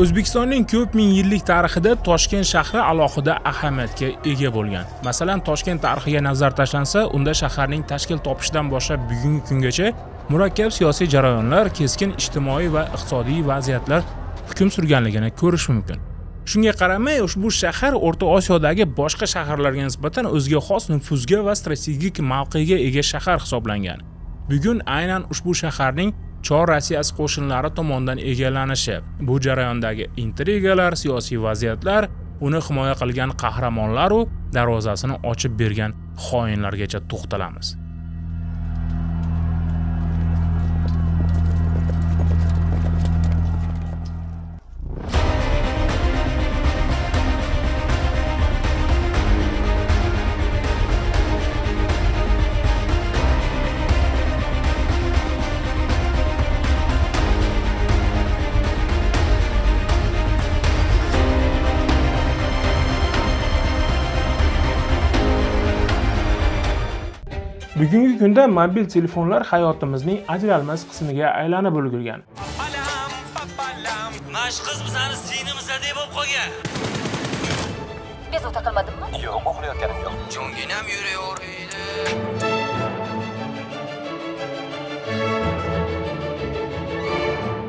O'zbekistonning ko'p ming yillik tarixida Toshkent shahri alohida ahamiyatga ega bo'lgan. Masalan, Toshkent tarixiga nazar tashlansa, unda shaharning tashkil topishidan boshlab bugungi kungacha murakkab siyosiy jarayonlar, keskin ijtimoiy va iqtisodiy vaziyatlar hukm surganligini ko'rish mumkin. Shunga qaramay, ushbu shahar O'rta Osiyodagi boshqa shaharlarga nisbatan o'ziga xos nufuzga va strategik mavqega ega shahar hisoblangan. Bugun aynan ushbu shaharning Chor Rossiyasi qo'shinlari tomonidan egallanishi, bu jarayondagi intrigalar, siyosiy vaziyatlar, uni himoya qilgan qahramonlar u darvozasini ochib bergan xoinlargacha to'xtalamiz. Bugungi kunda mobil telefonlar hayotimizning ajralmas qismiga aylanib ulgurgan. Mana shu qiz bizani sinimizda deb bo'lib qolgan. Bezovta qilmadimmi? Yo'q, uxlayotganim yo'q. Jonginam yuraveradi.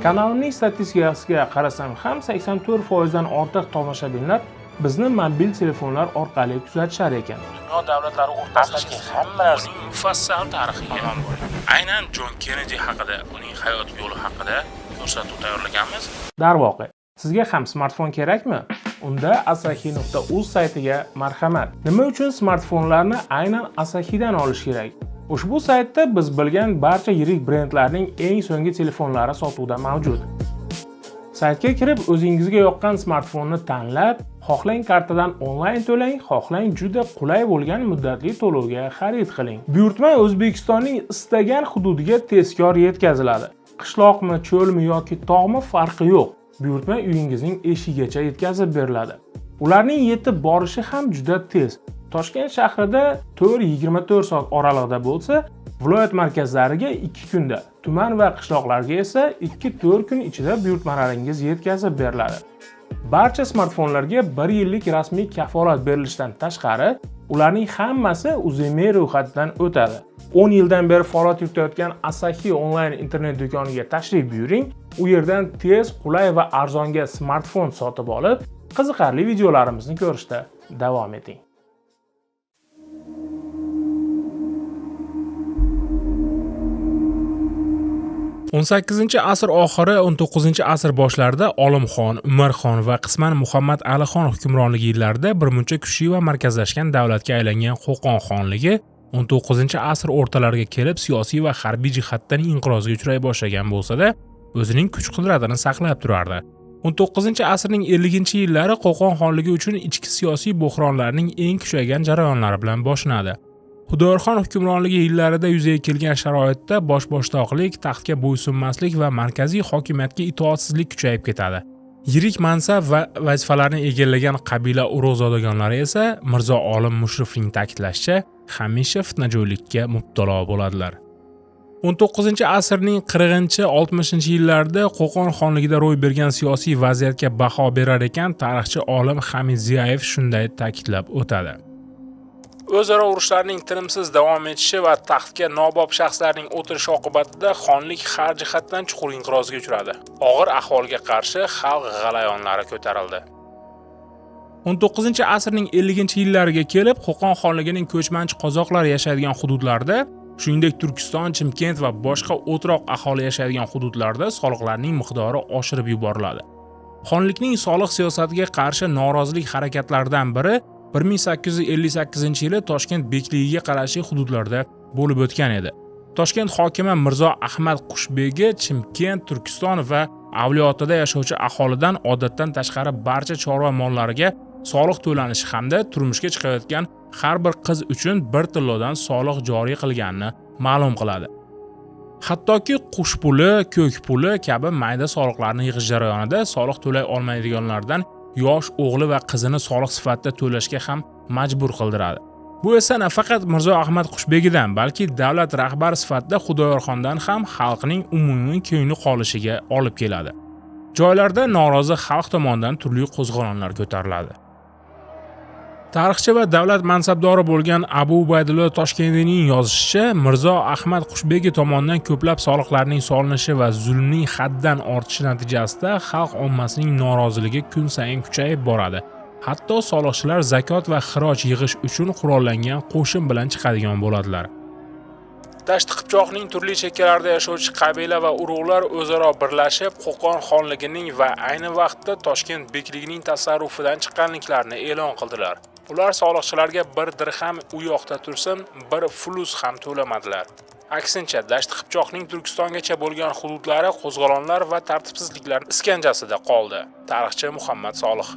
Kanalimning statistikasiga qarasam ham 84% dan ortiq tomoshabinlar bizni mobil telefonlar orqali kuzatishar ekan. Dunyo davlatlari o'rtasidagi hamma narsaning mufassal tarixiga nom bo'lgan. Aynan Jon Kennedi haqida, uning hayot yo'li haqida ko'rsatuv tayyorlaganmiz. Darvoqe, sizga ham smartfon kerakmi? Unda asahi.uz saytiga marhamat. Nima uchun smartfonlarni aynan Asahidan olish kerak? Ushbu saytda biz bilgan barcha yirik brendlarning eng so'nggi telefonlari sotuvda mavjud. Saytga kirib, o'zingizga yoqqan smartfonni tanlab, xohlang kartadan onlayn to'lang, xohlang juda qulay bo'lgan muddatli to'lovga xarid qiling. Buyurtma O'zbekistonning istagan hududiga tezkor yetkaziladi. Qishloqmi, cho'lmi yoki tog'mi farqi yo'q. Buyurtma uyingizning eshigigacha yetkazib beriladi. Ularning yetib borishi ham juda tez. Toshkent shahrida 4-24 soat oralig'ida bo'lsa, viloyat markazlariga 2 kunda, tuman va qishloqlarga esa 2-4 kun ichida buyurtmalaringiz yetkazib beriladi. Barcha smartfonlarga 1 yillik rasmiy kafolat berilishidan tashqari, ularning hammasi UZIME ro'yxatidan o'tadi. 10 yildan beri faoliyat yuritayotgan Asahi onlayn internet do'koniga tashrif buyuring. U yerdan tez, qulay va arzonga smartfon sotib olib, qiziqarli videolarimizni ko'rishda davom eting. O'n sakkizinchi asr oxiri, o'n to'qqizinchi asr boshlarida Olimxon, Umarxon va qisman Muhammad Alixon hukmronligi yillarida birmuncha kuchli va markazlashgan davlatga aylangan Qo'qon xonligi o'n to'qqizinchi asr o'rtalariga kelib siyosiy va harbiy jihatdan inqirozga uchray boshlagan bo'lsa-da, o'zining kuch-qudratini saqlab turardi. O'n to'qqizinchi asrning elliginchi yillari Qo'qon xonligi uchun ichki siyosiy bo'hronlarning eng kuchaygan jarayonlari bilan boshlanadi. Xudoyorxon hukmronligi yillarida yuzaga kelgan sharoitda boshboshdoqlik, taxtga bo'ysunmaslik va markaziy hokimiyatga itoatsizlik kuchayib ketadi. Yirik mansab va vazifalarni egallagan qabila urug'zodagonlari esa Mirzo Olim Mushrifning ta'kidlashicha, hamisha fitnajo'ylikka mubtalo bo'ladilar. O'n to'qqizinchi asrning qirqinchi, oltmishinchi yillarida Qo'qon xonligida ro'y bergan siyosiy vaziyatga baho berar ekan, tarixchi olim Hamid Ziyayev shunday ta'kidlab o'tadi. O'zaro urushlarning tinimsiz davom etishi va taxtga nobob shaxslarning o'tirishi oqibatida xonlik har jihatdan chuqur inqirozga uchradi. Og'ir ahvolga qarshi xalq g'alayonlari ko'tarildi. O'n to'qqizinchi asrning elliginchi yillariga kelib, Qo'qon xonligining ko'chmanchi qozoqlar yashaydigan hududlarida, shuningdek Turkiston, Chimkent va boshqa o'troq aholi yashaydigan hududlarda soliqlarning miqdori oshirib yuboriladi. Xonlikning soliq siyosatiga qarshi norozilik harakatlaridan biri bir ming sakkiz yuz ellik sakkizinchi yili Toshkent bekligiga qarashli hududlarda bo'lib o'tgan edi. Toshkent hokimi Mirzo Ahmad Qushbegi Chimkent, Turkiston va Avliotada yashovchi aholidan odatdan tashqari barcha chorva mollariga soliq to'lanishi hamda turmushga chiqayotgan har bir qiz uchun bir tillodan soliq joriy qilganini ma'lum qiladi. Hattoki qush puli, ko'k puli kabi mayda soliqlarni yig'ish jarayonida soliq to'lay olmaydiganlardan yosh o'g'li va qizini soliq sifatida to'lashga ham majbur qildiradi. Bu esa nafaqat Mirzo Ahmad Qushbegidan, balki davlat rahbari sifatida Xudoyorxondan ham xalqning umumiy ko'ngli qolishiga olib keladi. Joylarda norozi xalq tomonidan turli qo'zg'olonlar ko'tariladi. Tarixchi va davlat mansabdori bo'lgan Abu Ubaydullo Toshkentiyning yozishicha, Mirzo Ahmad Qushbegi tomonidan ko'plab soliqlarning solinishi va zulmning haddan ortishi natijasida xalq ommasining noroziligi kun sayin kuchayib boradi. Hatto soliqchilar zakot va xiroj yig'ish uchun qurollangan qo'shin bilan chiqadigan bo'ladilar. Dashti Qipchoqning turli chekkalarida yashovchi qabila va urug'lar o'zaro birlashib, Qo'qon xonligining va ayni vaqtda Toshkent bekligining tasarrufidan chiqqanliklarini e'lon qildilar. Ular soliqchilarga bir dirham u yoqda tursin, bir fulus ham to'lamadilar. Aksincha, Dashti Qipchoqning Turkistongacha bo'lgan hududlari qo'zg'olonlar va tartibsizliklar iskanjasida qoldi. Tarixchi Muhammad Solih.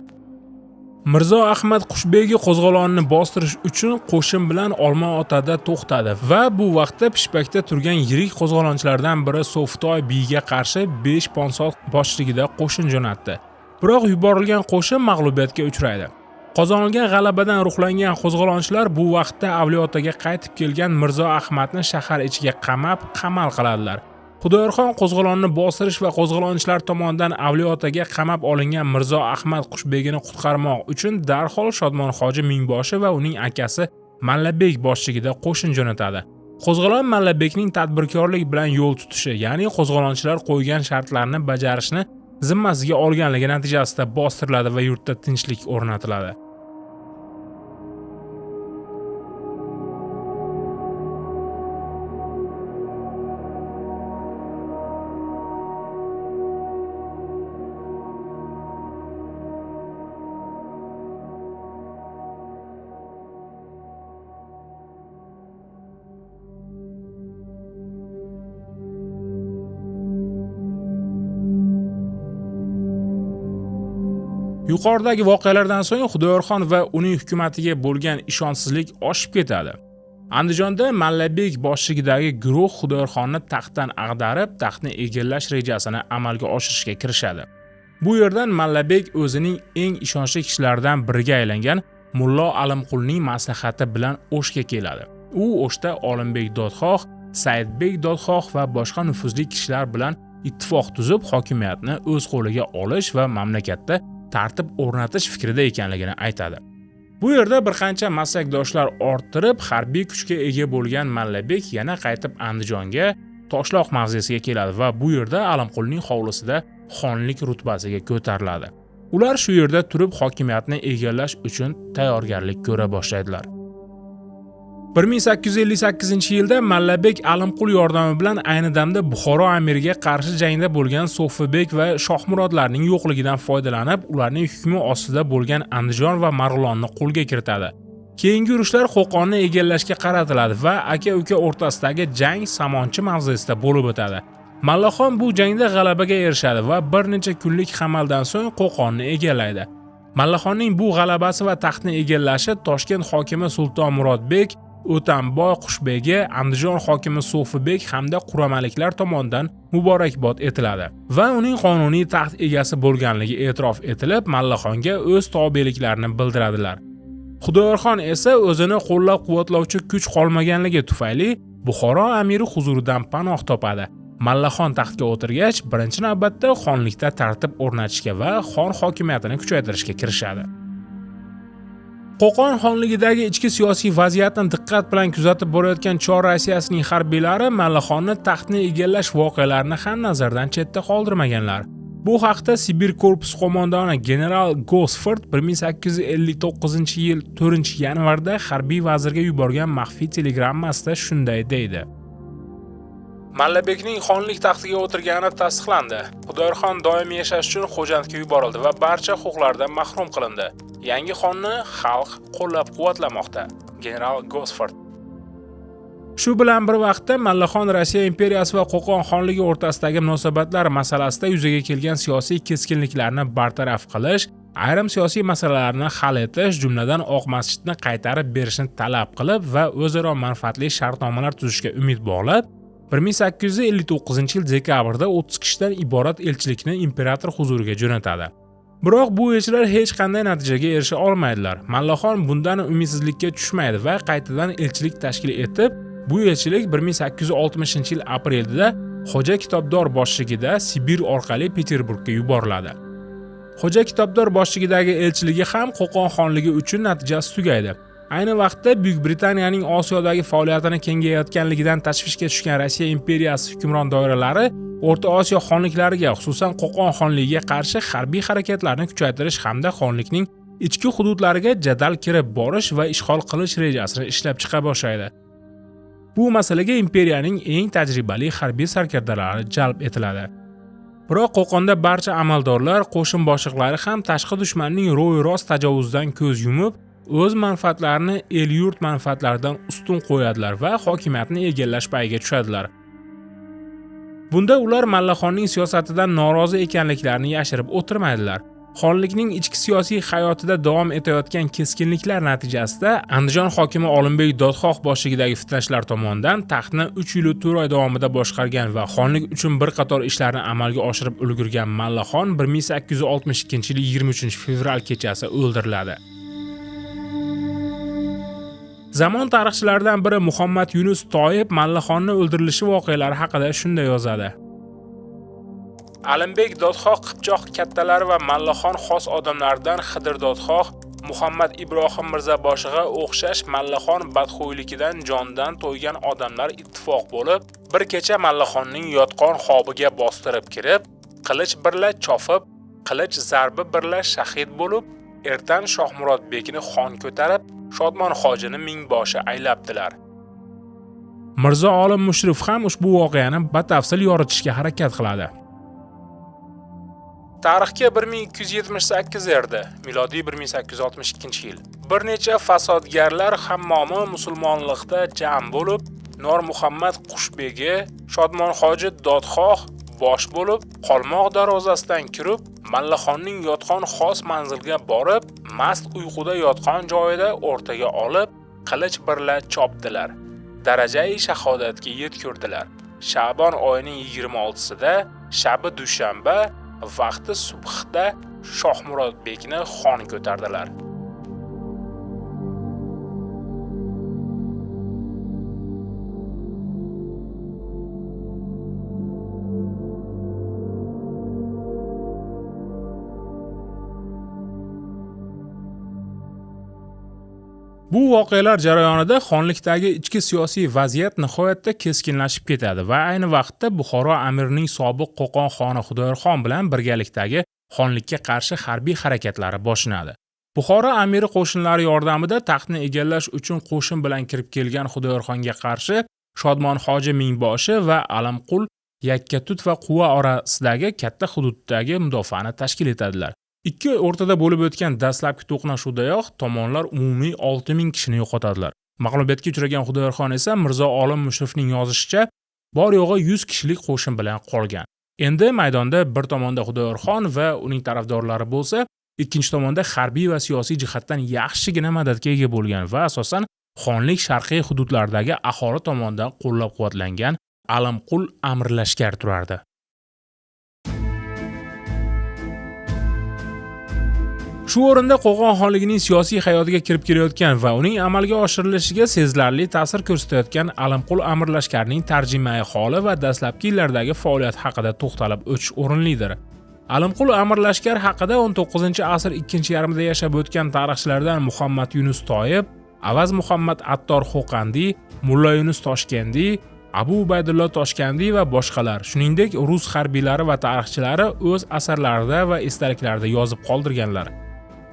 Mirzo Ahmad Qushbegi qo'zg'olonni bostirish uchun qo'shin bilan Olmaotada to'xtadi va bu vaqtda Pishpakda turgan yirik qo'zg'olonchilardan biri So'ftoy biyga qarshi 5 ponsod boshchiligida qo'shin jo'natdi. Biroq yuborilgan qo'shin mag'lubiyatga uchraydi. Qozonilgan g'alabadan ruhlangan qo'zg'olonchilar bu vaqtda Avliotaga qaytib kelgan Mirzo Ahmadni shahar ichiga qamab, qamal qiladilar. Xudoyorxon qo'zg'olonni bostirish va qo'zg'olonchilar tomonidan Avliotaga qamab olingan Mirzo Ahmad Qushbegini qutqarmoq uchun darhol Shodmon hoji mingboshi va uning akasi Mallabek boshchiligida qo'shin jo'natadi. Qo'zg'olon Mallabekning tadbirkorlik bilan yo'l tutishi, ya'ni qo'zg'olonchilar qo'ygan shartlarni bajarishni zimmasiga olganligi natijasida bostiriladi va yurtda tinchlik o'rnatiladi. Yuqoridagi voqealardan so'ng Xudoyorxon va uning hukumatiga bo'lgan ishonchsizlik oshib ketadi. Andijonda Mallabek boshchiligidagi guruh Xudoyorxonni taxtdan ag'darib, taxtni egallash rejasini amalga oshirishga kirishadi. Bu yerdan Mallabek o'zining eng ishonchli kishilaridan biriga aylangan Mullo Alimqulning maslahati bilan O'shga keladi. U O'shda Olimbek Dodxoh, Saidbek Dodxoh va boshqa nufuzli kishilar bilan ittifoq tuzib, hokimiyatni o'z qo'liga olish va mamlakatda tartib o'rnatish fikrida ekanligini aytadi. Bu yerda bir qancha maslakdoshlar orttirib, harbiy kuchga ega bo'lgan Mallabek yana qaytib Andijonga, Toshloq mavzesiga keladi va bu yerda Alimqulning hovlisida xonlik rutbasiga ko'tariladi. Ular shu yerda turib hokimiyatni egallash uchun tayyorgarlik ko'ra boshlaydilar. 1858-yilda Mallabek Alimqul yordami bilan ayni damda Buxoro amiriga qarshi jangda bo'lgan So'fibek va Shohmurodlarning yo'qligidan foydalanib, ularning hukmi ostida bo'lgan Andijon va Marg'ilonni qo'lga kiritadi. Keyingi urushlar Qo'qonni egallashga qaratiladi va aka-uka o'rtasidagi jang Samonchi mavzesida bo'lib o'tadi. Mallaxon bu jangda g'alabaga erishadi va bir necha kunlik hamaldan so'ng Qo'qonni egallaydi. Mallaxonning bu g'alabasi va taxtni egallashi Toshkent hokimi Sulton Murodbek, O'tanboy Qushbegi, Andijon hokimi So'fibek hamda quramaliklar tomonidan muborakbod etiladi va uning qonuniy taxt egasi bo'lganligi e'tirof etilib, Mallaxonga o'z tobeliklarini bildiradilar. Xudoyorxon esa o'zini qo'llab-quvvatlovchi kuch qolmaganligi tufayli Buxoro amiri huzuridan panoh topadi. Mallaxon taxtga o'tirgach, birinchi navbatda xonlikda tartib o'rnatishga va xon hokimiyatini kuchaytirishga kirishadi. Qo'qon xonligidagi ichki siyosiy vaziyatni diqqat bilan kuzatib borayotgan Chor Rossiyasining harbiylari Mallaxonni taxtni egallash voqealarini ham nazardan chetda qoldirmaganlar. Bu haqda Sibir korpusi qo'mondoni general Gosford 1859-yil 4-yanvarda harbiy vazirga yuborgan maxfiy telegrammasida shunday deydi: Mallabekning xonlik taxtiga o'tirgani tasdiqlandi. Xudoyorxon doimiy yashash uchun Xo'jandga yuborildi va barcha huquqlardan mahrum qilindi. Yangi xonni xalq qo'llab-quvvatlamoqda. General Gosford. Shu bilan bir vaqtda Mallaxon Rossiya imperiyasi va Qo'qon xonligi o'rtasidagi munosabatlar masalasida yuzaga kelgan siyosiy keskinliklarni bartaraf qilish, ayrim siyosiy masalalarni hal etish, jumladan Oq masjidni qaytarib berishni talab qilib va o'zaro manfaatli shartnomalar tuzishga umid bog'lab, 1859-yil dekabrda 30 kishidan iborat elchilikni imperator huzuriga jo'natadi. Biroq bu elchilar hech qanday natijaga erisha olmaydilar. Mallaxon bundan umidsizlikka tushmaydi va qaytadan elchilik tashkil etib, bu elchilik 1860-yil aprelda Xo'ja Kitobdor boshchiligida Sibir orqali Peterburgga yuboriladi. Xo'ja Kitobdor boshchiligidagi elchiligi ham Qo'qon xonligi uchun natijasi tugaydi. Ayni vaqtda Buyuk Britaniyaning Osiyodagi faoliyatini kengayotganligidan tashvishga tushgan Rossiya imperiyasi hukmron doiralari O'rta Osiyo xonliklariga, xususan Qo'qon xonligiga qarshi harbiy harakatlarni kuchaytirish hamda xonlikning ichki hududlariga jadal kirib borish va ishg'ol qilish rejasini ishlab chiqa boshlaydi. Bu masalaga imperiyaning eng tajribali harbiy sarkardalari jalb etiladi. Biroq Qo'qonda barcha amaldorlar, qo'shin boshliqlari ham tashqi dushmanning ro'y-rost tajovuzidan ko'z yumib, o'z manfaatlarini el-yurt manfaatlaridan ustun qo'yadilar va hokimiyatni egallash payiga tushadilar. Bunda ular Mallaxonning siyosatidan norozi ekanliklarini yashirib o'tirmaydilar. Xonlikning ichki siyosiy hayotida davom etayotgan keskinliklar natijasida Andijon hokimi Olimbek Dodxoh boshchiligidagi fitnachilar tomonidan taxtni 3 yil 4 oy davomida boshqargan va xonlik uchun bir qator ishlarni amalga oshirib ulgurgan Mallaxon 1862-yil 23-fevral kechasi o'ldiriladi. Zamon tarixchilaridan biri Muhammad Yunus Toyib Mallaxonni o'ldirilishi voqealari haqida shunday yozadi. Alimbek Dodxoh Qipchoq kattalari va Mallaxon xos odamlaridan Xidir Dodxoh, Muhammad Ibrohim Mirza boshig'a o'xshash Mallaxon badxo'yligidan jondan to'ygan odamlar ittifoq bo'lib, bir kecha Mallaxonning yotqon xobiga bostirib kirib, qilich birla chopib, qilich zarbi birla shahid bo'lib, ertan Shohmurod bekni xon ko'tarib, Shodmon hojini mingboshi aylabdilar. Mirzo Olim Mushrif ham ushbu voqeani batafsil yoritishga harakat qiladi. Tarixga 1278 erdi, milodiy 1862-yil. Bir necha fasodgarlar hammomi musulmonlikda jam bo'lib, Nor Muhammad Qushbegi, Shodmon hoji Dodxoh bosh bo'lib, Qolmoq darvozasidan kirib, Mallaxonning yotgan xos manzilga borib, mast uyquda yotgan joyida o'rtaga olib, qilich birla chopdilar. Darajai shahodatga yetkirdilar. Sha'bon oyining 26sida, shabi dushanba, vaqti subhda Shohmurod bekni xon ko'tardilar. Bu voqealar jarayonida xonlikdagi ichki siyosiy vaziyat nihoyatda keskinlashib ketadi va ayni vaqtda Buxoro amirining sobiq Qo'qon xoni Xudoyorxon bilan birgalikdagi xonlikka qarshi harbiy harakatlari boshlanadi. Buxoro amiri qo'shinlari yordamida taxtni egallash uchun qo'shin bilan kirib kelgan Xudoyorxonga qarshi Shodmon hoji mingboshi va Alimqul Yakkatut va Quva orasidagi katta hududdagi mudofaani tashkil etadilar. Ikki o'rtada bo'lib o'tgan dastlabki to'qnashuvdayoq tomonlar umumiy 6000 kishini yo'qotadilar. Mag'lubiyatga uchragan Xudoyorxon esa Mirzo Olim Mushrifning yozishicha, bor yo'g'i 100 kishilik qo'shin bilan qolgan. Endi maydonda bir tomonda Xudoyorxon va uning tarafdorlari bo'lsa, ikkinchi tomonda harbiy va siyosiy jihatdan yaxshigina madadga ega bo'lgan va asosan xonlik sharqiy hududlaridagi aholi tomonidan qo'llab-quvvatlangan Alimqul amirlashkar turardi. Shu o'rinda Qo'qon xonligining siyosiy hayotiga kirib kelayotgan va uning amalga oshirilishiga sezilarli ta'sir ko'rsatayotgan Alimqul amirlashkarning tarjimai holi va dastlabki yillardagi faoliyati haqida to'xtalib o'tish o'rinlidir. Alimqul amirlashkar haqida 19-asr ikkinchi yarmida yashab o'tgan tarixchilardan Muhammad Yunus Toyib, Avaz Muhammad Attor Xo'qandiy, Mulla Yunus Toshkandiy, Abu Ubaydullo Toshkandiy va boshqalar, shuningdek rus harbiylari va tarixchilari o'z asarlarida va esdaliklarida yozib qoldirganlar.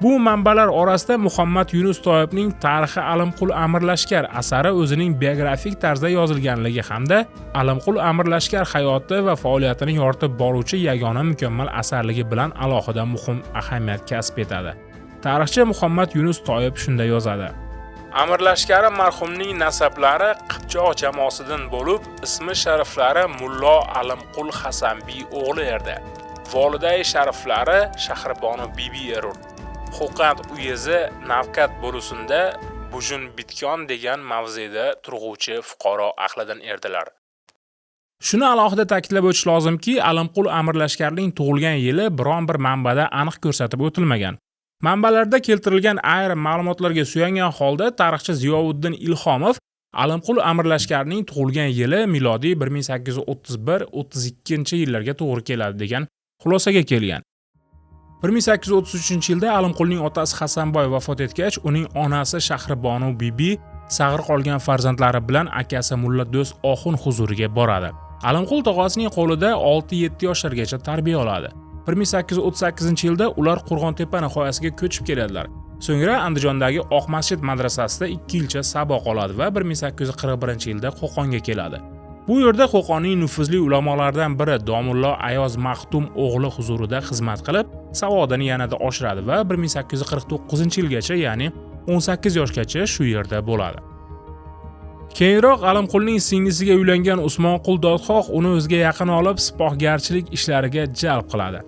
Bu manbalar orasida Muhammad Yunus Toyibning Tarixi Alimqul Amirlashkar asari o'zining biografik tarzda yozilganligi hamda Alimqul Amirlashkar hayoti va faoliyatini yoritib boruvchi yagona mukammal asarligi bilan alohida muhim ahamiyat kasb etadi. Tarixchi Muhammad Yunus Toyib shunda yozadi: Amirlashkari marhumning nasablari Qipchoq jamoasidan bo'lib, ismi shariflari Mullo Alimqul Hasanbiy o'g'li edi. Volidai shariflari Shahrbonu Bibi erur. Xo'qand uyezi Navkat bo'lusunda Bujun Bitkon degan mavzeda turg'uvchi fuqaro ahlidan erdilar. Shuni alohida ta'kidlab o'tish lozimki, Alimqul Amirlashkarning tug'ilgan yili biron bir manbada aniq ko'rsatib o'tilmagan. Manbalarda keltirilgan ayrim ma'lumotlarga suyangan holda tarixchi Ziyovuddin Ilhomov Alimqul Amirlashkarning tug'ilgan yili milodiy 1831-32 yillarga to'g'ri keladi degan xulosaga kelgan. 1833-yilda Alimqulning otasi Hasanboy vafot etgach, uning onasi Shahribonu Bibi sag'ir qolgan farzandlari bilan akasi Mulla Do'st Oxun huzuriga boradi. Alimqul tog'asining qo'lida 6-7 yoshlargacha tarbiya oladi. 1838-yilda ular Qo'rg'ontepa nihoyasiga ko'chib keladilar. So'ngra Andijondagi Oq masjid madrasasida 2 yilcha saboq oladi va 1841-yilda Qo'qonga keladi. Bu yerda Qo'qonning nufuzli ulamolaridan biri Domullo Ayoz Maxtum o'g'li huzurida xizmat qilib, savodini yanada oshiradi va 1849-yilgacha, ya'ni 18 yoshgacha shu yerda bo'ladi. Keyinroq Alimqulning singlisiga uylangan Usmonqul Dodxoh uni o'ziga yaqin olib, sipohgarchilik ishlariga jalb qiladi.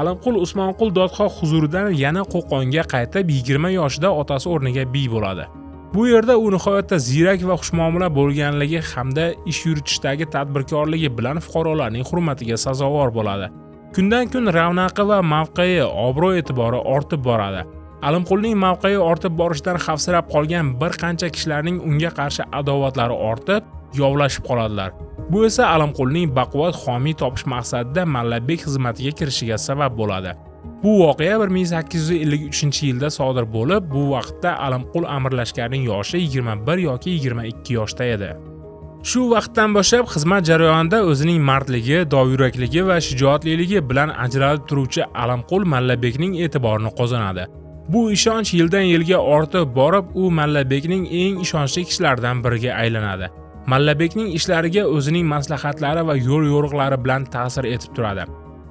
Alimqul Usmonqul Dodxoh huzuridan yana Qo'qonga qaytib, 20 yoshida otasi o'rniga biy bo'ladi. Bu yerda u nihoyatda ziyrak va xushmuomala bo'lganligi hamda ish yuritishdagi tadbirkorligi bilan fuqarolarning hurmatiga sazovor bo'ladi. Kundan kun ravnaqi va mavqei, obro'-e'tibori ortib boradi. Alimqulning mavqei ortib borishidan xavfsirab qolgan bir qancha kishilarning unga qarshi adovatlari ortib, yovlashib qoladilar. Bu esa Alimqulning baquvvat homiy topish maqsadida Mallabek xizmatiga kirishiga sabab bo'ladi. Bu voqea 1853-yilda sodir bo'lib, bu vaqtda Alimqul Amirlashkarning yoshi 21 yoki 22 yoshda edi. Shu vaqtdan boshlab xizmat jarayonida o'zining mardligi, dovyurakligi va shijoatliligi bilan ajralib turuvchi Alimqul Mallabekning e'tiborini qozonadi. Bu ishonch yildan yilga ortib borib, u Mallabekning eng ishonchli kishilaridan biriga aylanadi. Mallabekning ishlariga o'zining maslahatlari va yo'l-yo'riqlari bilan ta'sir etib turadi.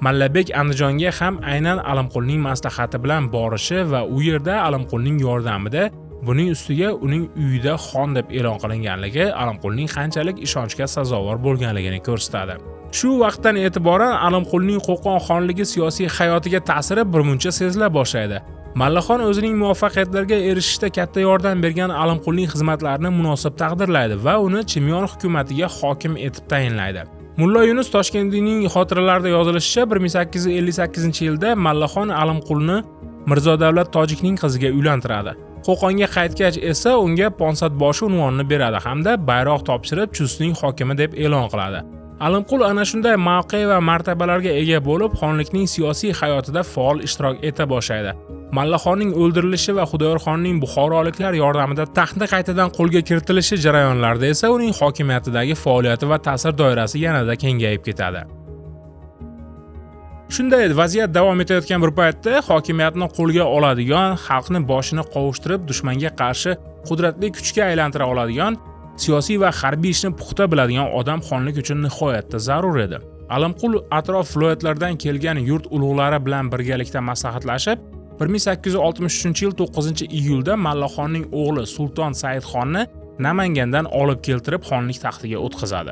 Mallabek Andijonga ham aynan Alimqulning maslahati bilan borishi va u yerda Alimqulning yordamida, buning ustiga uning uyida xon deb e'lon qilinganligi Alimqulning qanchalik ishonchga sazovor bo'lganligini ko'rsatadi. Shu vaqtdan e'tiboran Alimqulning Qo'qon xonligi siyosiy hayotiga ta'siri birmuncha sezila boshlaydi. Mallaxon o'zining muvaffaqiyatlarga erishishda katta yordam bergan Alimqulning xizmatlarini munosib taqdirlaydi va uni Chimyon hukumatiga hokim etib tayinlaydi. Mulla Yunus Toshkentning xotiralarida yozilishicha, 1858-yilda Mallaxon Alimqulni Mirzo Davlat Tojikning qiziga uylantiradi. Qo'qonga qaytgach esa unga Ponsatboshi unvonini beradi hamda bayroq topshirib Chustning hokimi deb e'lon qiladi. Alimqul ana shunday mavqe va martabalarga ega bo'lib, xonlikning siyosiy hayotida faol ishtirok eta boshlaydi. Mallaxonning o'ldirilishi va Xudoyorxonning buxoroliklar yordamida taxtni qaytadan qo'lga kiritilishi jarayonlarida esa uning hokimiyatidagi faoliyati va ta'sir doirasi yanada kengayib ketadi. Shunday vaziyat davom etayotgan bir paytda hokimiyatni qo'lga oladigan, xalqni boshini qovushtirib, dushmanga qarshi qudratli kuchga aylantira oladigan, siyosiy va harbiy ishni puxta biladigan odam xonlik uchun nihoyatda zarur edi. Alimqul atrof viloyatlardan kelgan yurt ulug'lari bilan birgalikda maslahatlashib, 1863-yil 9-iyulda Mallaxonning o'g'li Sulton Saidxonni Namangandan olib keltirib xonlik taxtiga o'tqizadi.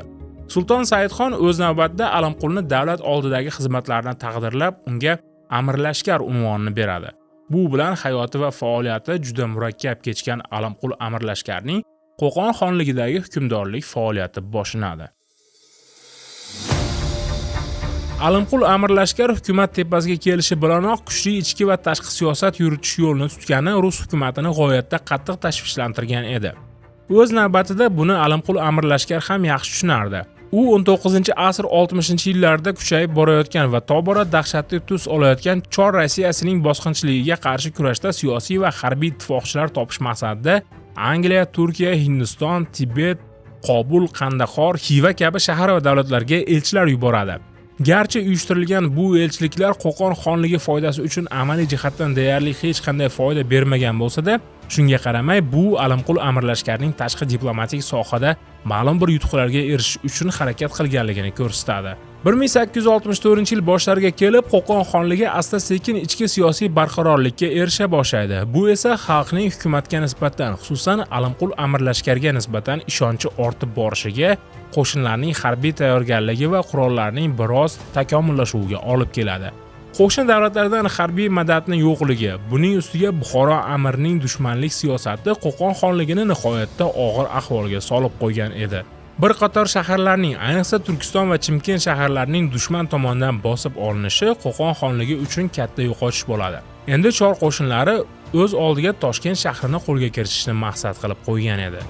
Sulton Saidxon o'z navbatida Alimqulni davlat oldidagi xizmatlarini taqdirlab, unga Amirlashkar unvonini beradi. Bu bilan hayoti va faoliyati juda murakkab kechgan Alimqul Amirlashkarning Qo'qon xonligidagi hukmdorlik faoliyati boshlanadi. Alimqul Amirlashkar hukumat tepasiga kelishi bilanoq kuchli ichki va tashqi siyosat yuritish yo'lini tutgani rus hukumatini g'oyatda qattiq tashvishlantirgan edi. O'z navbatida buni Alimqul Amirlashkar ham yaxshi tushunardi. U 19-asr 60-yillarda kuchayib borayotgan va tobora dahshatli tus olayotgan Chor Rossiyasining bosqinchiligiga qarshi kurashda siyosiy va harbiy ittifoqchilar topish maqsadida Angliya, Turkiya, Hindiston, Tibet, Qobul, Qandahor, Xiva kabi shahar va davlatlarga elchilar yuboradi. Garchi uyushtirilgan bu elchiliklar Qo'qon xonligi foydasi uchun amaliy jihatdan deyarli hech qanday foyda bermagan bo'lsa-da, shunga qaramay bu Alimqul Amirlashkarning tashqi diplomatik sohada ma'lum bir yutuqlarga erishish uchun harakat qilganligini ko'rsatadi. 1864-yil boshlariga kelib Qo'qon xonligi asta-sekin ichki siyosiy barqarorlikka erisha boshlaydi. Bu esa xalqning hukumatga nisbatan, xususan Alimqul Amirlashkarga nisbatan ishonchi ortib borishiga, qo'shinlarning harbiy tayyorgarligi va qurollarning biroz takomillashuviga olib keladi. Qo'shni davlatlardan harbiy madadni yo'qligi, buning ustiga Buxoro amirining dushmanlik siyosati Qo'qon xonligini nihoyatda og'ir ahvolga solib qo'ygan edi. Bir qator shaharlarning, ayniqsa Turkiston va Chimkent shaharlarining dushman tomonidan bosib olinishi Qo'qon xonligi uchun katta yo'qotish bo'ladi. Endi chor qo'shinlari o'z oldiga Toshkent shahrini qo'lga kiritishni maqsad qilib qo'ygan edi.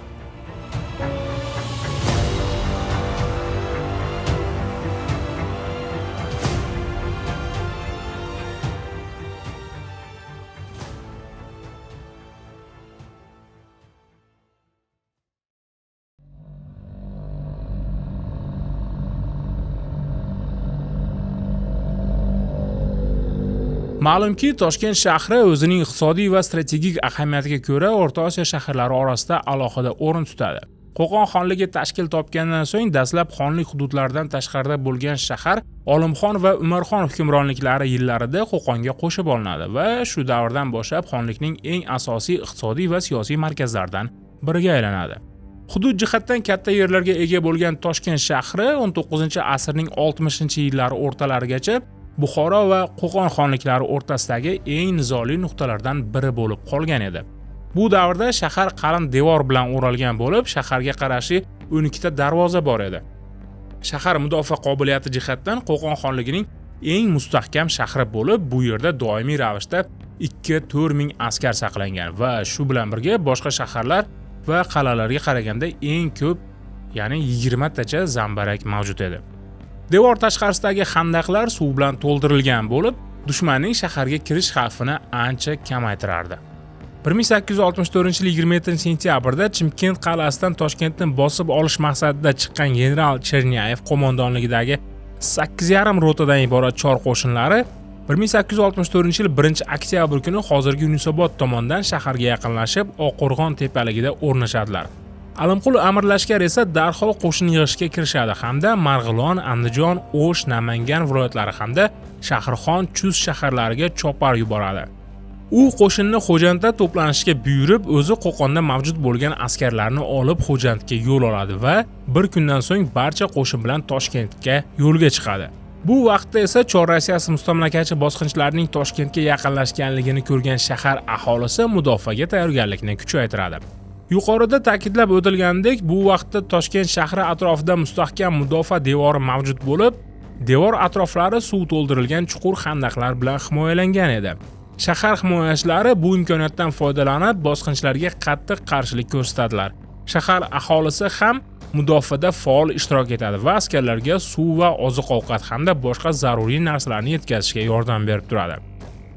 Ma'lumki, Toshkent shahri o'zining iqtisodiy va strategik ahamiyatiga ko'ra O'rta Osiyo shaharlari orasida alohida o'rin tutadi. Qo'qon xonligi tashkil topgandan so'ng dastlab xonlik hududlaridan tashqarida bo'lgan shahar Olimxon va Umarxon hukmronliklari yillarida Qo'qonga qo'shib olinadi va shu davrdan boshlab xonlikning eng asosiy iqtisodiy va siyosiy markazlaridan biriga aylanadi. Hudud jihatdan katta yerlarga ega bo'lgan Toshkent shahri 19-asrning 60-yillari o'rtalarigacha Buxoro va Qo'qon xonliklari o'rtasidagi eng nizoli nuqtalardan biri bo'lib qolgan edi. Bu davrda shahar qalin devor bilan o'ralgan bo'lib, shaharga qarashli 12 ta darvoza bor edi. Shahar mudofaa qobiliyati jihatdan Qo'qon xonligining eng mustahkam shahri bo'lib, bu yerda doimiy ravishda 2-4 ming askar saqlangan va shu bilan birga boshqa shaharlar va qal'alarga qaraganda eng ko'p, ya'ni 20 tacha zambarak mavjud edi. Devor tashqarisidagi xandaqlar suv bilan to'ldirilgan bo'lib, dushmanning shaharga kirish xavfini ancha kamaytirardi. 1864-yil 27-sentyabrda Chimkent qal'asidan Toshkentni bosib olish maqsadida chiqqan general Chernyayev qo'mondonligidagi 8,5 rotadan iborat chor qo'shinlari 1864-yil 1-oktyabr kuni hozirgi Yunusobod tomondan shaharga yaqinlashib, Oqqo'rg'on tepaligida o'rnashadilar. Alimqul Amirlashkar esa darhol qo'shin yig'ishga kirishadi hamda Marg'ilon, Andijon, O'sh, Namangan viloyatlari hamda Shahrixon, Chust shaharlariga chopar yuboradi. U qo'shinni Xo'jandda to'planishga buyurib, o'zi Qo'qonda mavjud bo'lgan askarlarni olib Xo'jandga yo'l oladi va bir kundan so'ng barcha qo'shin bilan Toshkentga yo'lga chiqadi. Bu vaqtda esa Chor Rossiyasi mustamlakachi bosqinchilarning Toshkentga yaqinlashganligini ko'rgan shahar aholisi mudofaaga tayyorgarlikni kuchaytiradi. Yuqorida ta'kidlab o'tilganidek, bu vaqtda Toshkent shahri atrofida mustahkam mudofaa devori mavjud bo'lib, devor atroflari suv to'ldirilgan chuqur xandaqlar bilan himoyalangan edi. Shahar himoyachilari bu imkoniyatdan foydalanib, bosqinchilarga qattiq qarshilik ko'rsatadilar. Shahar aholisi ham mudofaada faol ishtirok etadi va askarlarga suv va oziq-ovqat hamda boshqa zaruriy narsalarni yetkazishga yordam berib turadi.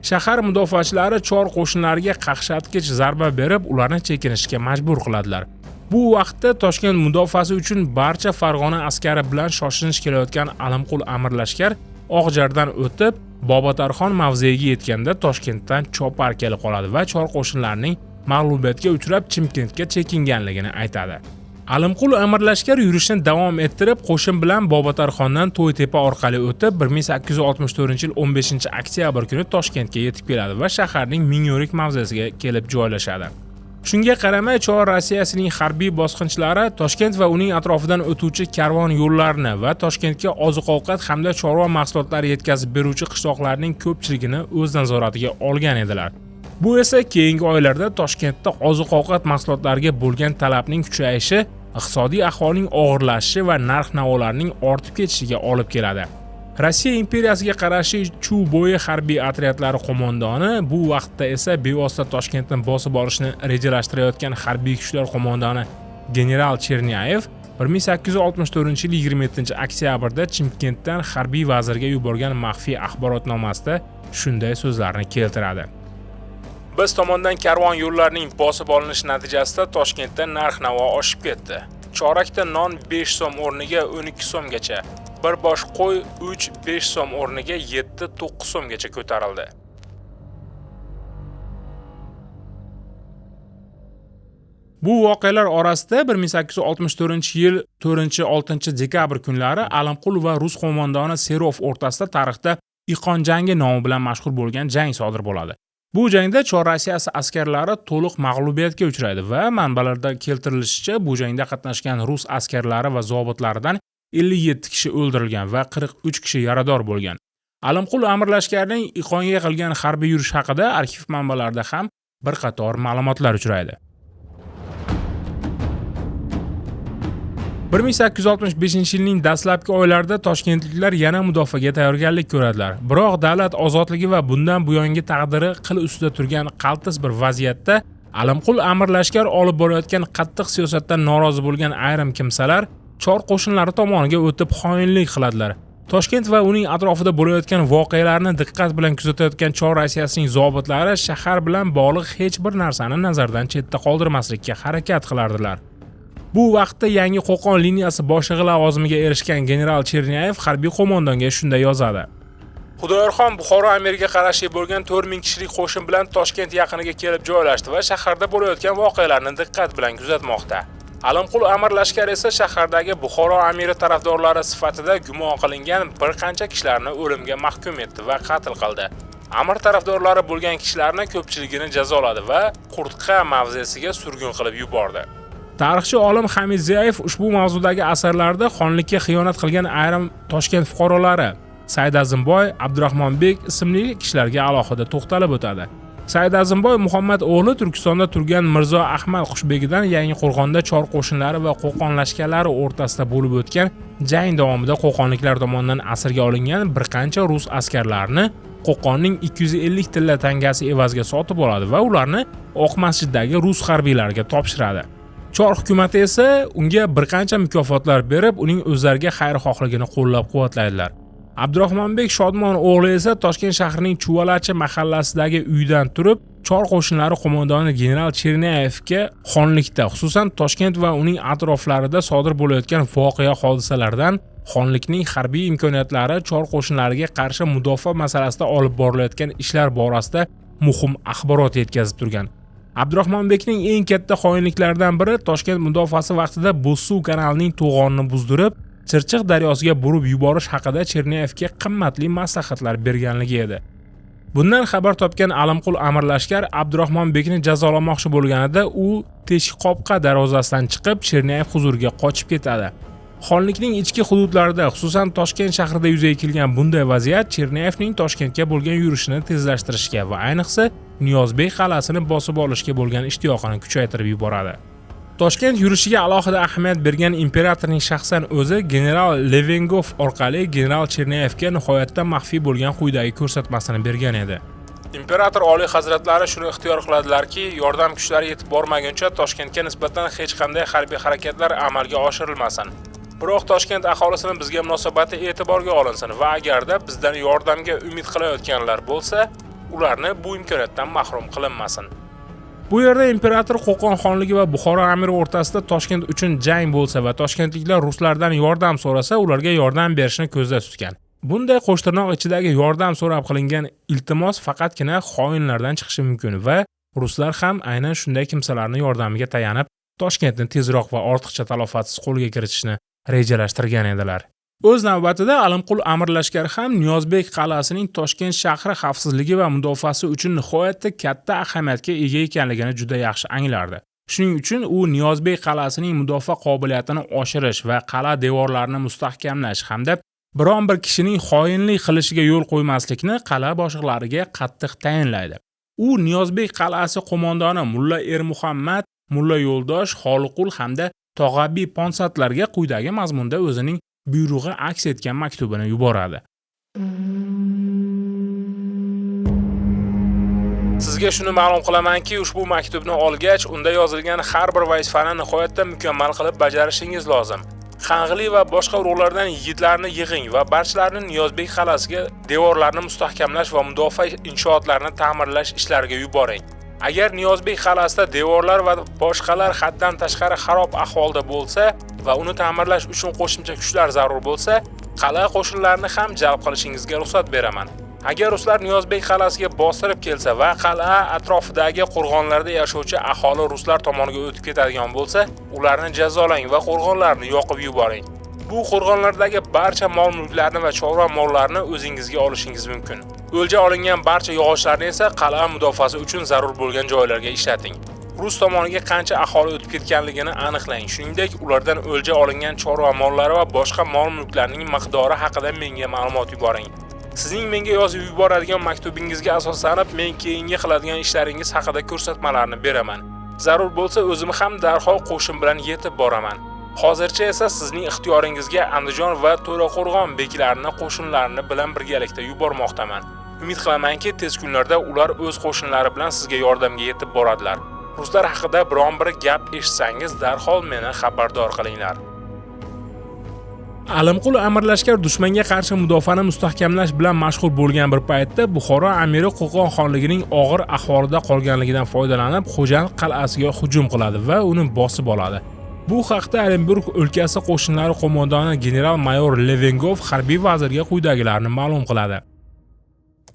Shahar mudofaachilari chor qo'shinlariga qaqshatqich zarba berib, ularni chekinishga majbur qiladilar. Bu vaqtda Toshkent mudofaasi uchun barcha Farg'ona askari bilan shoshilinch kelayotgan Alimqul Amirlashkar Oqjardan o'tib, Bobotarxon mavzeyiga yetganda Toshkentdan chopar kelib qoladi va chor qo'shinlarining mag'lubiyatga uchrab Chimkentga chekinganligini aytadi. Alimqul Amirlashkar yurishni davom ettirib, qo'shin bilan Bobotarxondan To'ytepa orqali o'tib, 1864-yil 15-oktyabr kuni Toshkentga yetib keladi va shaharning Mingyo'rik mavzesiga kelib joylashadi. Shunga qaramay, Chor Rossiyasining harbiy bosqinchilari Toshkent va uning atrofidan o'tuvchi karvon yo'llarini va Toshkentga oziq-ovqat hamda chorva mahsulotlari yetkazib beruvchi qishloqlarning ko'pchiligini o'z nazoratiga olgan edilar. Bu esa keyingi oylarda Toshkentda oziq-ovqat mahsulotlariga bo'lgan talabning kuchayishi, iqtisodiy ahvolning og'irlashishi va narx-navolarning ortib ketishiga olib keladi. Rossiya imperiyasiga qarashli Chu bo'yi harbiy otryadlari qo'mondoni, bu vaqtda esa bevosita Toshkentni bosib olishni rejalashtirayotgan harbiy kuchlar qo'mondoni general Chernyayev 1864-yil 27-oktyabrda Chimkentdan harbiy vazirga yuborgan maxfiy axborotnomasida shunday so'zlarni keltiradi. Biz tomondan karvon yo'llarining bosib olinishi natijasida Toshkentda narx-navo oshib ketdi. Chorakda non 5 so'm o'rniga 12 so'mgacha, bir bosh qo'y 3-5 so'm o'rniga 7-9 so'mgacha ko'tarildi. Bu voqealar orasida 1864-yil 4-6 dekabr kunlari Alimqul va rus qo'mondoni Serov o'rtasida tarixda Iqon jangi nomi bilan mashhur bo'lgan jang sodir bo'ladi. Bu jangda Chor Rossiyasi askarlari to'liq mag'lubiyatga uchraydi va manbalarda keltirilishicha, bu jangda qatnashgan rus askarlari va zobitlaridan 57 kishi o'ldirilgan va 43 kishi yarador bo'lgan. Alimqul Amirlashkarning Iqonga qilgan harbiy yurish haqida arxiv manbalarida ham bir qator ma'lumotlar uchraydi. 1865-yilning dastlabki oylarida toshkentliklar yana mudofaaga tayyorgarlik ko'radilar. Biroq davlat ozodligi va bundan buyongi taqdiri qil ustida turgan qaltis bir vaziyatda Alimqul Amirlashkar olib borayotgan qattiq siyosatdan norozi bo'lgan ayrim kimsalar chor qo'shinlari tomoniga o'tib xoinlik qiladilar. Toshkent va uning atrofida bo'layotgan voqealarni diqqat bilan kuzatayotgan Chor Rossiyasining zobitlari shahar bilan bog'liq hech bir narsani nazardan chetda qoldirmaslikka harakat qilardilar. Bu vaqtda yangi Qo'qon liniyasi boshlig'i lavozimiga erishgan general Chernyayev harbiy qo'mondonga shunday yozadi. Xudoyorxon Buxoro amiriga qarashli bo'lgan 4000 kishilik qo'shin bilan Toshkent yaqiniga kelib joylashdi va shaharda bo'layotgan voqealarni diqqat bilan kuzatmoqda. Alimqul amir lashkar esa shahardagi Buxoro amiri tarafdorlari sifatida gumon qilingan bir qancha kishilarni o'limga mahkum etdi va qatl qildi. Amir tarafdorlari bo'lgan kishilarni ko'pchiligini jazoladi va Qurtqa mavzesiga surgun qilib yubordi. Tarixchi olim Hamid Ziyayev ushbu mavzudagi asarlarida xonlikka xiyonat qilgan ayrim Toshkent fuqarolari Said Azimboy, Abdurahmonbek ismli kishilarga alohida to'xtalib o'tadi. Said Azimboy Muhammad o'g'li Turkistonda turgan Mirzo Ahmad Qushbegidan Yangi Qo'rg'onda chor qo'shinlari va Qo'qon lashkarlari o'rtasida bo'lib o'tgan jang davomida qo'qonliklar tomonidan asirga olingan bir qancha rus askarlarini Qo'qonning 250 tilla tangasi evaziga sotib oladi va ularni Oq masjiddagi rus harbiylariga topshiradi. Chor hukumati esa unga bir qancha mukofotlar berib, uning o'zlariga xayrixohligini qo'llab-quvvatlaydilar. Abdurahmonbek Shodmon o'g'li esa Toshkent shahrining Chuvalachi mahallasidagi uydan turib, chor qo'shinlari qo'mondoni general Chernayevga xonlikda, xususan Toshkent va uning atroflarida sodir bo'layotgan voqea hodisalardan xonlikning harbiy imkoniyatlari chor qo'shinlariga qarshi mudofaa masalasida olib borilayotgan ishlar borasida muhim axborot yetkazib turgan. Abdurahmonbekning eng katta xoinliklaridan biri Toshkent mudofaasi vaqtida Bo'zsuv kanalining to'g'onini buzdirib, Chirchiq daryosiga burib yuborish haqida Chernayevga qimmatli maslahatlar berganligi edi. Bundan xabar topgan Alimqul amir lashkar Abdurahmonbekni jazolamoqchi bo'lganida u Teshikqopqa darvozasidan chiqib Chernayev huzuriga qochib ketadi. Xonlikning ichki hududlarida, xususan Toshkent shahrida yuzaga kelgan bunday vaziyat Chernayevning Toshkentga bo'lgan yurishini tezlashtirishga va ayniqsa Niyozbek qal'asini bosib olishga bo'lgan ishtiyoqini kuchaytirib yuboradi. Toshkent yurishiga alohida ahamiyat bergan imperatorning shaxsan o'zi general Levengov orqali general Chernayevga nihoyatda maxfiy bo'lgan quyidagi ko'rsatmasini bergan edi. Imperator oliy hazratlari shuni ixtiyor qiladilarki, yordam kuchlari yetib bormaguncha Toshkentga nisbatan hech qanday harbiy harakatlar amalga oshirilmasin. Biroq Toshkent aholisini bizga munosabati e'tiborga olinsin va agarda bizdan yordamga umid qilayotganlar bo'lsa, ularni bu imkoniyatdan mahrum qilinmasin. Bu yerda imperator Qo'qon xonligi va Buxoro amiri o'rtasida Toshkent uchun jang bo'lsa va toshkentliklar ruslardan yordam so'rasa, ularga yordam berishni ko'zda tutgan. Bunday qo'shtirnoq ichidagi yordam so'rab qilingan iltimos faqatgina xoinlardan chiqishi mumkin va ruslar ham aynan shunday kimsalarning yordamiga tayanib Toshkentni tezroq va ortiqcha talofatsiz qo'lga kiritishni rejalashtirgan edilar. O'z navbatida Alimqul amir lashkar ham Niyozbek qal'asining Toshkent shahri xavfsizligi va mudofaasi uchun nihoyatda katta ahamiyatga ega ekanligini juda yaxshi anglardi. Shuning uchun u Niyozbek qal'asining mudofaa qobiliyatini oshirish va qal'a devorlarini mustahkamlash hamda biron bir kishining xoinlik qilishiga yo'l qo'ymaslikni qal'a boshliqlariga qattiq tayinlaydi. U Niyozbek qal'asi qo'mondoni Mulla Ermuhammad, Mulla Yo'ldosh, Xoliqul hamda Tog'abiy ponsatlarga quyidagi mazmunda o'zining buyrug'i aks etgan maktubini yuboradi. Sizga shuni ma'lum qilamanki, ushbu maktubni olgach, unda yozilgan har bir vazifani nihoyatda mukammal qilib bajarishingiz lozim. Qang'ili va boshqa urug'lardan yigitlarni yig'ing va barchalarini Niyozbek qal'asiga devorlarni mustahkamlash va mudofaa inshootlarini ta'mirlash ishlariga yuboring. Agar Niyozbek qal'asida devorlar va boshqalar haddan tashqari xarob ahvolda bo'lsa va uni ta'mirlash uchun qo'shimcha kuchlar zarur bo'lsa, qal'a qo'shinlarini ham jalb qilishingizga ruxsat beraman. Agar ruslar Niyozbek qal'asiga bostirib kelsa va qal'a atrofidagi qo'rg'onlarda yashovchi aholi ruslar tomoniga o'tib ketadigan bo'lsa, ularni jazolang va qo'rg'onlarni yoqib yuboring. Bu qo'rg'onlardagi barcha mol-mulklarni va chorva mollarini o'zingizga olishingiz mumkin. O'lja olingan barcha yog'ochlarni esa qal'a mudofaasi uchun zarur bo'lgan joylarga ishlating. Rus tomoniga qancha aholi o'tib ketganligini aniqlang. Shuningdek, ulardan o'lja olingan chorva mollari va boshqa mol-mulklarning miqdori haqida menga ma'lumot yuboring. Sizning menga yozib yuboradigan maktubingizga asoslanib, men keyingi qiladigan ishlaringiz haqida ko'rsatmalarni beraman. Zarur bo'lsa, o'zim ham darhol qo'shin bilan yetib boraman. Hozircha esa sizning ixtiyoringizga Andijon va To'raqo'rg'on beklarini qo'shinlarini bilan birgalikda yubormoqdaman. Umid qilamanki, tez kunlarda ular o'z qo'shinlari bilan sizga yordamga yetib boradilar. Ruslar haqida biron bir gap eshitsangiz, darhol meni xabardor qilinglar. Alimqul amir lashkar dushmanga qarshi mudofaani mustahkamlash bilan mashg'ul bo'lgan bir paytda Buxoro amiri Qo'qon xonligining og'ir ahvolida qolganligidan foydalanib, Xo'jand qal'asiga hujum qiladi va uni bosib oladi. Bu haqda Orenburg o'lkasi qo'shinlari qo'mondoni general-mayor Levengov harbiy vazirga quyidagilarni ma'lum qiladi.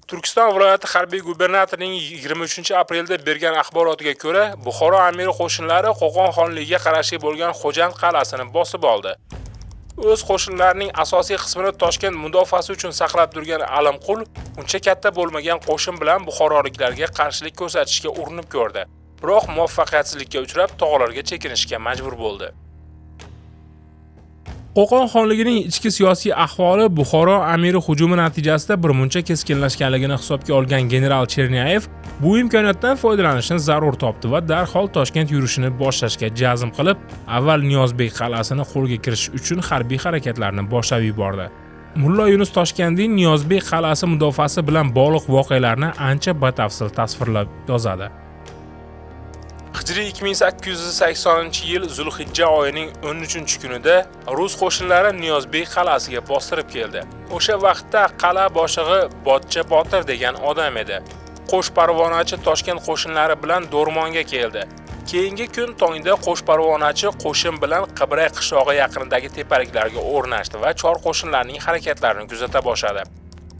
Turkiston viloyati harbiy gubernatorining 23-aprelda bergan axborotiga ko'ra, Buxoro amiri qo'shinlari Qo'qon xonligiga qarashli bo'lgan Xo'jand qal'asini bosib oldi. O'z qo'shinlarining asosiy qismini Toshkent mudofaasi uchun saqlab turgan Alimqul uncha katta bo'lmagan qo'shin bilan buxoroliklarga qarshilik ko'rsatishga urinib ko'rdi. Biroq muvaffaqiyatsizlikka uchrab, tog'larga chekinishga majbur bo'ldi. Qo'qon xonligining ichki siyosiy ahvoli Buxoro amiri hujumi natijasida birmuncha keskinlashganligini hisobga olgan general Chernyayev bu imkoniyatdan foydalanishni zarur topdi va darhol Toshkent yurishini boshlashga jazm qilib, avval Niyozbek qal'asini qo'lga kiritish uchun harbiy harakatlarni boshlab yubordi. Mulla Yunus Toshkandiy Niyozbek qal'asi mudofaasi bilan bog'liq voqealarni ancha batafsil tasvirlab yozadi. Hijriy 2880-yil Zulhijja oyining 13-kunida rus qo'shinlari Niyozbek qal'asiga bostirib keldi. O'sha vaqtda qal'a boshlig'i Botcha Botir degan odam edi. Qo'sh parvonachi Toshkent qo'shinlari bilan Do'rmonga keldi. Keyingi kun tongda qo'sh parvonachi qo'shin bilan Qibray qishlog'i yaqinidagi tepaliklarga o'rnashdi va chor qo'shinlarning harakatlarini kuzata boshladi.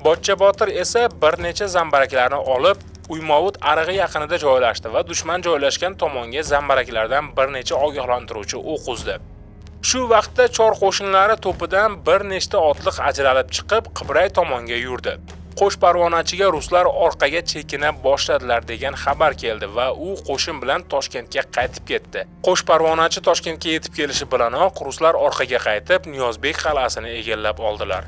Botcha Botir esa bir necha zambaraklarni olib, Uymovut arig'i yaqinida joylashdi va dushman joylashgan tomonga zambaraklardan bir necha ogohlantiruvchi o'q uzdi. Shu vaqtda chor qo'shinlari to'pidan bir nechta otliq ajralib chiqib, Qibray tomonga yurdi. Qo'sh parvonachiga ruslar orqaga chekina boshladilar degan xabar keldi va u qo'shin bilan Toshkentga qaytib ketdi. Qo'sh parvonachi Toshkentga yetib kelishi bilanoq ruslar orqaga qaytib, Niyozbek qal'asini egallab oldilar.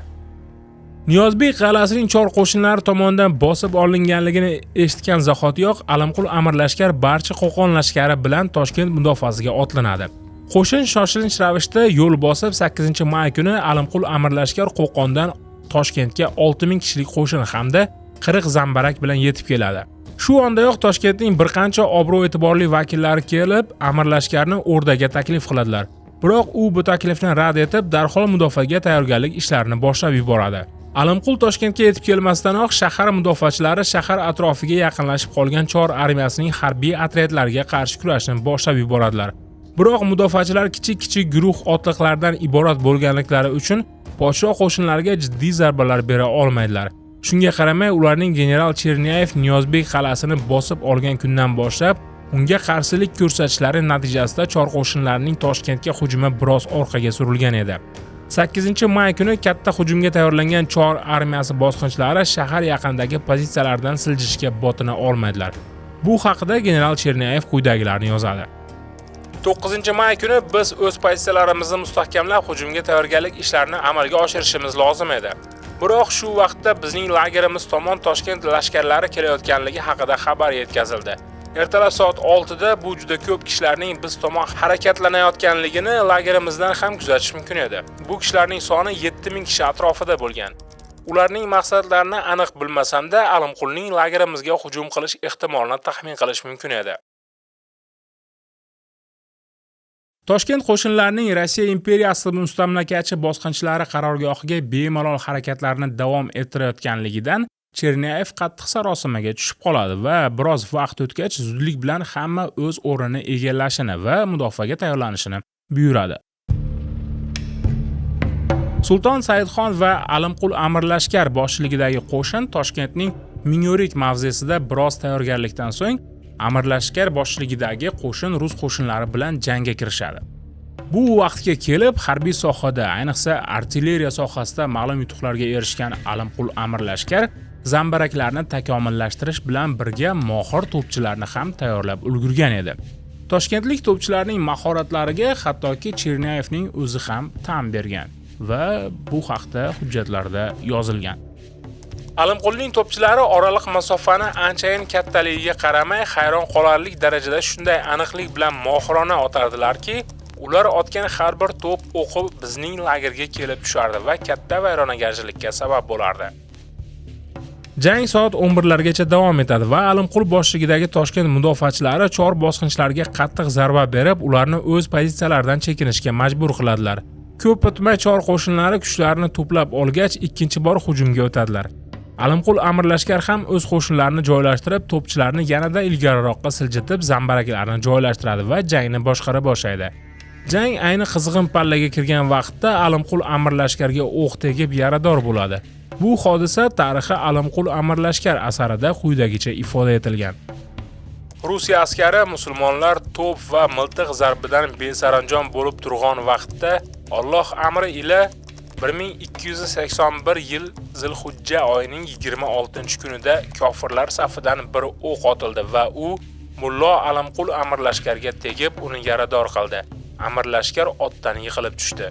Niyozbek qal'asining chor qo'shinlari tomonidan bosib olinganligini eshitgan zahotiyoq Alimqul amirlashkar barcha Qo'qon lashkari bilan Toshkent mudofaasiga otlanadi. Qo'shin shoshilinch ravishda yo'l bosib 8-may kuni Alimqul amirlashkar Qo'qondan Toshkentga 6000 kishilik qo'shin hamda 40 zambarak bilan yetib keladi. Shu ondayoq Toshkentning bir qancha obro'-e'tiborli vakillari kelib, amirlashkarni o'rdaga taklif qiladilar. Biroq u bu taklifni rad etib, darhol mudofaaga tayyorgarlik ishlarini boshlab yuboradi. Alimqul Toshkentga yetib kelmasdanoq shahar mudofaachilari shahar atrofiga yaqinlashib qolgan chor armiyasining harbiy otryadlariga qarshi kurashni boshlab yuboradilar. Biroq mudofaachilar kichik-kichik guruh otliqlardan iborat bo'lganliklari uchun podshoh qo'shinlariga jiddiy zarbalar bera olmaydilar. Shunga qaramay, ularning general Chernyayev Niyozbek qal'asini bosib olgan kundan boshlab unga qarshilik ko'rsatishlari natijasida chor qo'shinlarining Toshkentga hujumi biroz orqaga surilgan edi. 8-may kuni katta hujumga tayyorlangan chor armiyasi bosqinchilari shahar yaqinidagi pozitsiyalardan siljishga botina olmaydilar. Bu haqida general Chernyayev quyidagilarni yozadi. 9-may kuni biz o'z pozitsiyalarimizni mustahkamlab hujumga tayyorgarlik ishlarini amalga oshirishimiz lozim edi. Biroq shu vaqtda bizning lagerimiz tomon Toshkent lashkarlari kelayotganligi haqida xabar yetkazildi. Ertalab soat 6 da bu juda ko'p kishilarning biz tomon harakatlanayotganligini lagerimizdan ham kuzatish mumkin edi. Bu kishilarning soni 7000 kishi atrofida bo'lgan. Ularning maqsadlarini aniq bilmasam-da, Alimqulning lagerimizga hujum qilish ehtimolini taxmin qilish mumkin edi. Toshkent qo'shinlarining Rossiya imperiyasi mustamlakachi bosqinchilari qarorgohiga bemalol harakatlarini davom ettirayotganligidan Chernyayev qattiq sarosimaga tushib qoladi va biroz vaqt o'tgach zudlik bilan hamma o'z o'rnini egallashini va mudofaaga tayyorlanishini buyuradi. Sulton Saidxon va Alimqul amirlashkar boshchiligidagi qo'shin Toshkentning Ming'o'rik mavzesida biroz tayyorgarlikdan so'ng amirlashkar boshchiligidagi qo'shin rus qo'shinlari bilan jangga kirishadi. Bu vaqtga kelib harbiy sohada, ayniqsa artilleriya sohasida ma'lum yutuqlarga erishgan Alimqul amirlashkar zambaraklarni takomillashtirish bilan birga mohir to'pchilarni ham tayyorlab ulgurgan edi. Toshkentlik to'pchilarning mahoratlariga hattoki Chernayevning o'zi ham tan bergan va bu haqda hujjatlarda yozilgan. Alimqulning to'pchilari oraliq masofani anchayin kattaligiga qaramay hayron qolarlik darajada shunday aniqlik bilan mohirona otardilarki, ular otgan har bir to'p o'qi bizning lagerga kelib tushardi va katta vayronagarchilikka sabab bo'lardi. Jang soat 11largacha davom etadi va Alimqul boshchiligidagi Toshkent mudofaachilari chor bosqinchilarga qattiq zarba berib, ularni o'z pozitsiyalaridan chekinishga majbur qiladilar. Ko'p o'tmay chor qo'shinlari kuchlarini to'plab olgach, ikkinchi bor hujumga o'tadilar. Alimqul amirlashkar ham o'z qo'shinlarini joylashtirib, to'pchilarni yanada ilgariroqqa siljitib, zambaraklarni joylashtiradi va jangni boshqara boshlaydi. Jang ayni qizg'in pallaga kirgan vaqtda Alimqul amirlashkarga o'q tegib yarador bo'ladi. Bu hodisa tarixi Alimqul Amirlashkar asarida quyidagicha ifoda etilgan. Rusiya askari musulmonlar to'p va miltiq zarbidan besaranjom bo'lib turgan vaqtda Alloh amri ila 1281 yil Zilhujja oyining 26-kunida kofirlar safidan bir o'q otildi va u Mullo Alimqul Amirlashkarga tegib uni yarador qildi. Amirlashkar otdan yiqilib tushdi.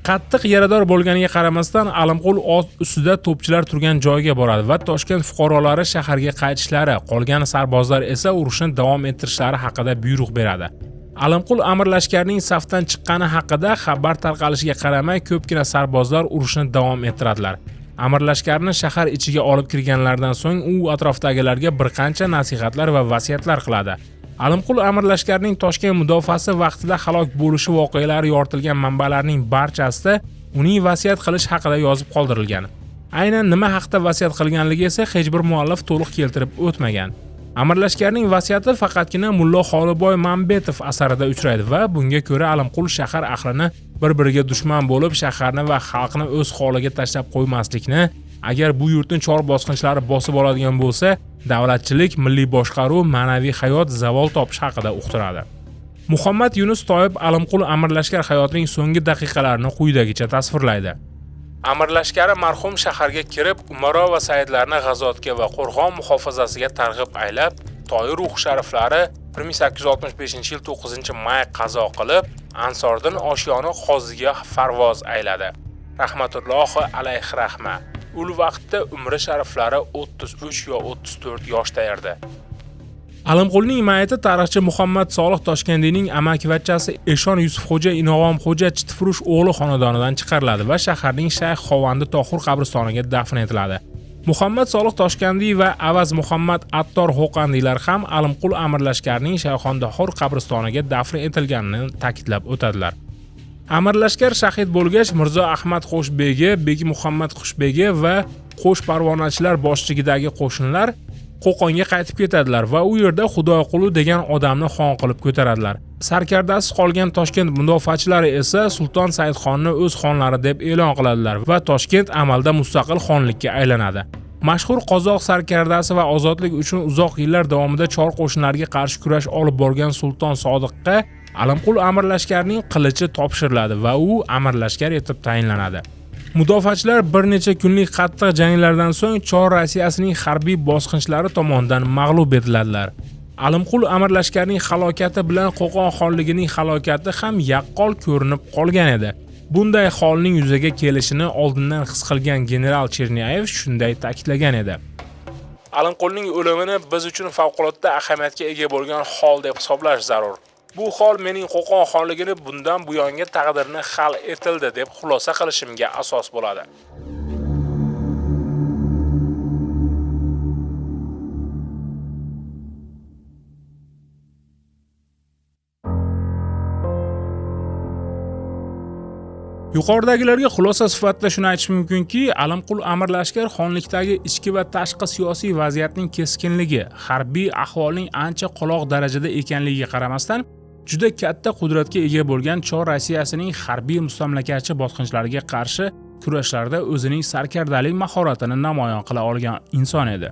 Qattiq yarador bo'lganiga qaramasdan Alimqul ot ustida to'pchilar turgan joyga boradi va Toshkent fuqarolari shaharga qaytishlari, qolgan sarbozlar esa urushni davom ettirishlari haqida buyruq beradi. Alimqul Amirlashkarning safdan chiqqani haqida xabar tarqalishiga qaramay ko'pgina sarbozlar urushni davom ettiradilar. Amirlashkarni shahar ichiga olib kirganlaridan so'ng u atrofdagilarga bir qancha nasihatlar va vasiyatlar qiladi. Alimqul Amirlashkarning Toshkent mudofaasi vaqtida halok bo'lishi voqealari yoritilgan manbalarning barchasida uning vasiyat qilish haqida yozib qoldirilgan. Aynan nima haqida vasiyat qilganligi esa hech bir muallif to'liq keltirib o'tmagan. Amirlashkarning vasiyati faqatgina Mullo Xoliboy Mambetov asarida uchraydi va bunga ko'ra Alimqul shahar ahlini bir-biriga dushman bo'lib, shaharni va xalqni o'z holiga tashlab qo'ymaslikni, agar bu yurtni chor bosqinchilari bosib oladigan bo'lsa, davlatchilik, milliy boshqaruv, ma'naviy hayot zavol topish haqida uqtiradi. Muhammad Yunus Toyib Alimqul Amirlashkar hayotining so'nggi daqiqalarini quyidagicha tasvirlaydi. Amirlashkari marhum shaharga kirib, umaro va saidlarni g'azotga va qo'rg'on muhofazasiga targ'ib aylab, toyi ruh shariflari 1865-yil 9-may qazo qilib, Ansordin Oshiyoni qoziga farvoz ayladi. Rahmatullohi alayhi rahma. Ul vaqtda umri shariflari 33 yo 34 yoshda edi. Alimqulning mayiti tarixchi Muhammad Solih Toshkandiyning amakivachchasi Eshon Yusufxo'ja Inog'omxo'ja Chitfurush o'g'li xonadonidan chiqariladi va shaharning Shayx Xovandi Tohur qabristoniga dafn etiladi. Muhammad Solih Toshkandiy va Avaz Muhammad Attor Xo'qandiylar ham Alimqul Amirlashkarning Shayxontohur qabristoniga dafn etilganini ta'kidlab o'tadilar. Amirlashkar shahid bo'lgach, Mirzo Ahmad Qo'shbegi, Bek Muhammad Qushbegi va qo'sh parvonachilar boshchiligidagi qo'shinlar Qo'qonga qaytib ketadilar va u yerda Xudoyquli degan odamni xon qilib ko'taradilar. Sarkardasiz qolgan Toshkent mudofaachilari esa Sulton Saidxonni o'z xonlari deb e'lon qiladilar va Toshkent amalda mustaqil xonlikka aylanadi. Mashhur qozoq sarkardasi va ozodlik uchun uzoq yillar davomida chor qo'shinlariga qarshi kurash olib borgan Sulton Sodiqqa Alimqul Amirlashkarning qilichi topshiriladi va u amirlashkar etib tayinlanadi. Mudofaachilar bir necha kunlik qattiq janglardan so'ng Chor Rossiyasining harbiy bosqinchilari tomonidan mag'lub etiladilar. Alimqul Amirlashkarning halokati bilan Qo'qon xonligining halokati ham yaqqol ko'rinib qolgan edi. Bunday holning yuzaga kelishini oldindan his qilgan general Chernyayev shunday ta'kidlagan edi. Alimqulning o'limini biz uchun favqulodda ahamiyatga ega bo'lgan hol deb hisoblash zarur. Bu hol mening Qo'qon xonligini bundan buyongi taqdirini hal etildi deb xulosa qilishimga asos bo'ladi. Yuqoridagilarga xulosa sifatida shuni aytish mumkinki, Alimqul Amirlashkar xonlikdagi ichki va tashqi siyosiy vaziyatning keskinligi, harbiy ahvolning ancha qoloq darajada ekanligiga qaramasdan, juda katta qudratga ega bo'lgan Chor Rossiyasining harbiy mustamlakachi bosqinchilariga qarshi kurashlarda o'zining sarkardalik mahoratini namoyon qila olgan inson edi.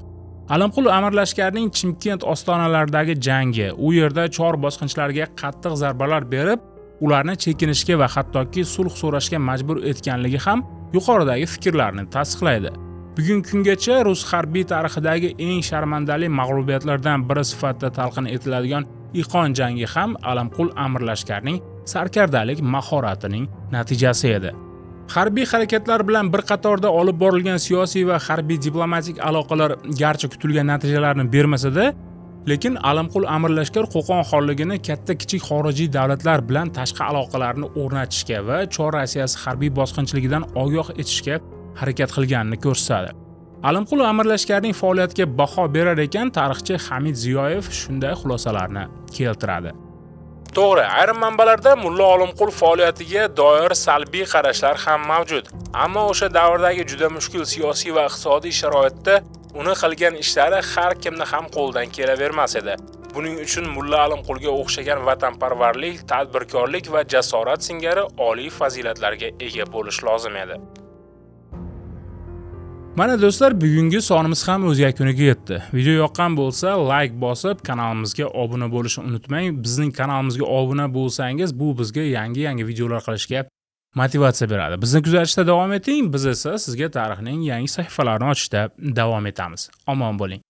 Alimqul Amirlashkarning Chimkent ostonalaridagi jangi, u yerda chor bosqinchilariga qattiq zarbalar berib, ularni chekinishga va hattoki sulh so'rashga majbur etganligi ham yuqoridagi fikrlarni tasdiqlaydi. Bugungi kungacha rus harbiy tarixidagi eng sharmandali mag'lubiyatlardan biri sifatida talqin etiladigan Iqon jangi ham Alimqul Amirlashkarning sarkardalik mahoratining natijasi edi. Harbiy harakatlar bilan bir qatorda olib borilgan siyosiy va harbiy diplomatik aloqalar garchi kutilgan natijalarni bermasa-da, lekin Alimqul Amirlashkar Qo'qon xonligini katta kichik xorijiy davlatlar bilan tashqi aloqalarni o'rnatishga va Chor Rossiyasi harbiy bosqinchiligidan ogoh etishga harakat qilganini ko'rsatadi. Alimqul Amirlashkarning faoliyatiga baho berar ekan, tarixchi Hamid Ziyoyev shunday xulosalarni keltiradi. To'g'ri, ayrim manbalarda Mulla Olimqul faoliyatiga doir salbiy qarashlar ham mavjud. Ammo o'sha davrdagi juda mushkul siyosiy va iqtisodiy sharoitda uni qilgan ishlari har kimni ham qo'ldan kelavermas edi. Buning uchun Mulla Alimqulga o'xshagan vatanparvarlik, tadbirkorlik va jasorat singari oliy fazilatlarga ega bo'lish lozim edi. Mana do'stlar, bugungi sonimiz ham o'z yakuniga yetdi. Video yoqqan bo'lsa, like bosib, kanalimizga obuna bo'lishni unutmang. Bizning kanalimizga obuna bo'lsangiz, bu bizga yangi-yangi videolar qilishga motivatsiya beradi. Bizni kuzatishda davom eting. Biz esa sizga tarixning yangi sahifalarini ochishda davom etamiz. Omon bo'ling.